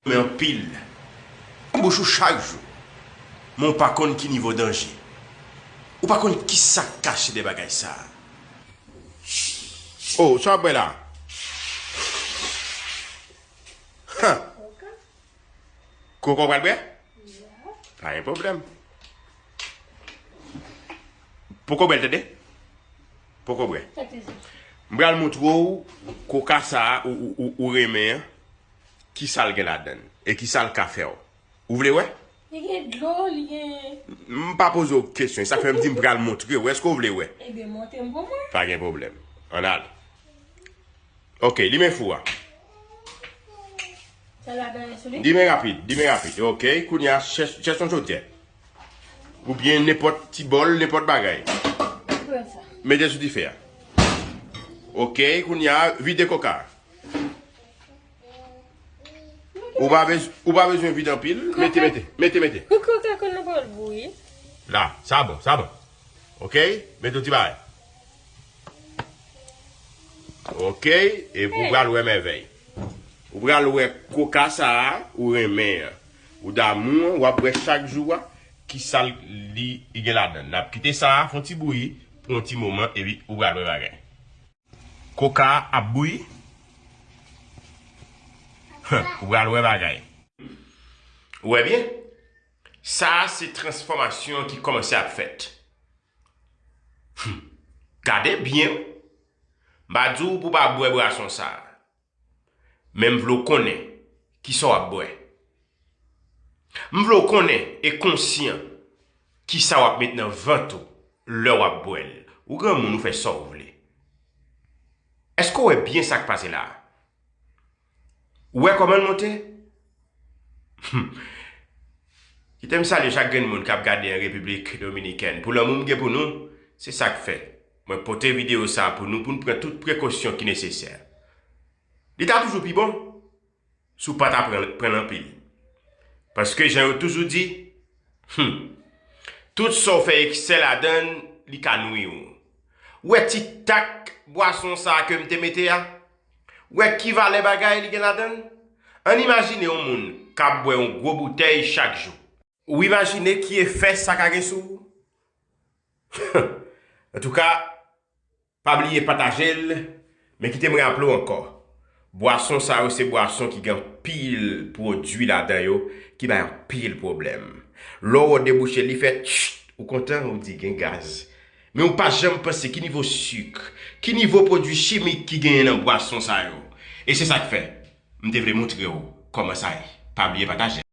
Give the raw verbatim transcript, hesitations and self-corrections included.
Men anpil. Nan bouch ou chak jou. Men w pa konn ki nivo danje. Ou pa konn kisa k kache dèyè bagay sa a. Oh, sa w ap bwè la? Han! Koko w pral bwè? Pa gen pwoblèm. Poko bwè l, tande? Poko bwè. M pral montre w koka sa a ou, ou, ou, ou renmen an. Kisa l gen ladan l? E kisa l ka fè w? Ou vle wè? Li gen dlo, li gen M pa poze w kesyon. Sa k fè m di m pral montre w. Èske w vle wè? Ebyen, montre m pou mwen. Pa gen pwoblèm. Ann ale. Ok, limen fou a. Sa ladan sou li? Limen rapid, limen rapid. Ok, kounye a, chèche, chèche yon chodyè. Oubyen nenpòt ti bòl, nenpòt bagay. Mete sou dife a. Ok, kounye a, vide koka a. Ou pa bez-, ou pa bezwen vide anpil. Mete, mete, mete, mete. Koka konn nan bòl bouyi. La, sa bon, sa bon. Ok? Mete yon ti bagay. Ok? E ou pral wè mèvèy. Ou pral wè koka sa a, ou renmen an. Ou damou an, w ap bwè chak jou a, kisa li, li gen ladan l. N ap kite sa a fè yon ti bouyi pou yon ti moman, epi ou pral wè bagay. Koka a ap bouyi. Ou pral wè bagay. Ou wè byen? Sa a se transfòmasyon ki kòmanse ap fèt. Hmm. Gade byen wi. M pa di w pou w pa bwè bwason sa a. Men m vle w konnen kisa w ap bwè. M vle w konnen e konsyan kisa w ap met nan vant ou lè w ap bwè l. Ou granmoun, ou fè sa w vle. Èske w wè byen sa k pase la a? Ou wè kòman l monte? Hmm. Kite m salye chak grenn moun k ap gade an Repiblik Dominikèn. Pou lanmou m gen pou nou, se sa k fè mwen pote videyo sa a pou nou, pou n pran tout prekosyon ki nesesè. Li ta toujou pi bon si w pa ta pran, pran l anpil. Paske jan yo toujou di, hmm, tout sa w fè eksè ladan l, li ka nwi w. Ou wè ti tak bwason sa a ke m te mete a? Ou wè ki valè bagay li gen ladan l? Ann imajine yon moun k ap bwè yon gwo boutèy chak jou. Ou imajine ki efè sa ka gen sou ou? Antouka, pa bliye pataje l, men kite m raple w ankò, bwason sa yo se bwason ki gen anpil pwodui ladan yo ki bay anpil pwoblèm. Lè w wè w debouche l, li fè tchit, ou kontan, ou di gen gaz. Men ou pa janm panse ki nivo sik, ki nivo pwodui chimik ki genyen nan bwason sa yo. E se sa k fè m te vle montre w kòman sa ye. Pa bliye pataje.